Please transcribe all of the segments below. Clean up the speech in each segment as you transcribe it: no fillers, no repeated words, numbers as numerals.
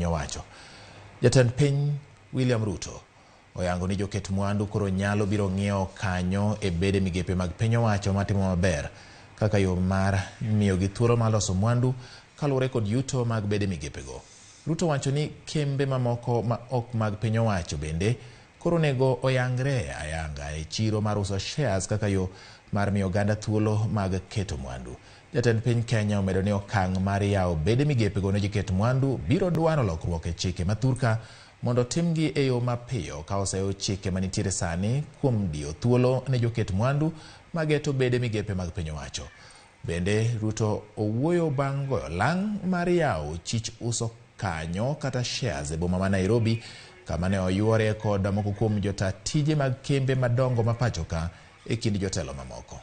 piny owacho. Jatend piny William Ruto oyango ni joket mwandu koro nyalo biro ng'iewo kanyo e bede migepe mag piny owacho matimo maber kaka yo mar miyogi thuolo mar loso mwandu kaluwore kod yuto mag bede migepego. Ruto wacho ni kembe mamoko ma ok mag piny owacho bende koro onego oyangre ayanga e chiro mar uso shares kaka yo mar miyo oganda thuolo mag keto mwandu. Jatend piny Kenya omedo ni okang' mar yawo bede migepego ne joket mwandu biro dwaro lokruok e chike ma thurka mondo timgi e yo mapiyo ka oseyo chike manitiere sani kuom diyo thuolo ne joket mwandu mageto bede migepe mag piny owacho. Bende Ruto owuoyo bang' goyo lang' mar yawo chich uso kanyo kata shares e boma ma Nairobi kama ne oyuore kod moko kuom jota tije mag kembe madongo ma pacho ka e kind jotelo mamoko.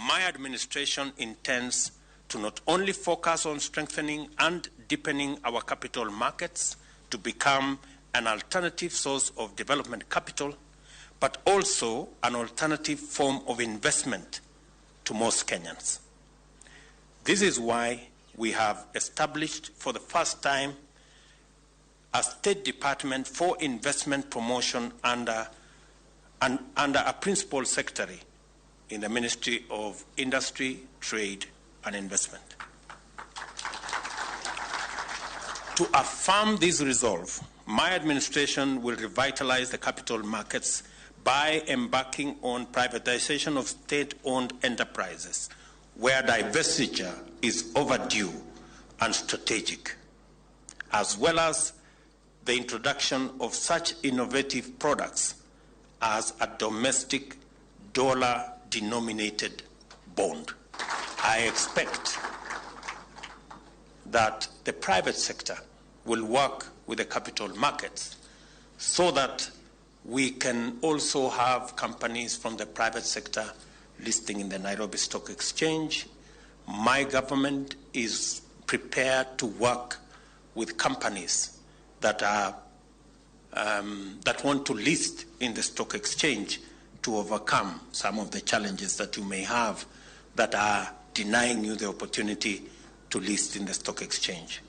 My administration intends to not only focus on strengthening and deepening our capital markets to become an alternative source of development capital, but also an alternative form of investment to most Kenyans. This is why we have established for the first time a State Department for Investment Promotion under a Principal Secretary in the Ministry of Industry, Trade and Investment. To affirm this resolve, my administration will revitalize the capital markets by embarking on privatization of state-owned enterprises, where divestiture is overdue and strategic, as well as the introduction of such innovative products as a domestic dollar-denominated bond. I expect that the private sector will work with the capital markets so that we can also have companies from the private sector listing in the Nairobi Stock Exchange. My government is prepared to work with companies that are that want to list in the stock exchange to overcome some of the challenges that you may have that are denying you the opportunity to list in the stock exchange.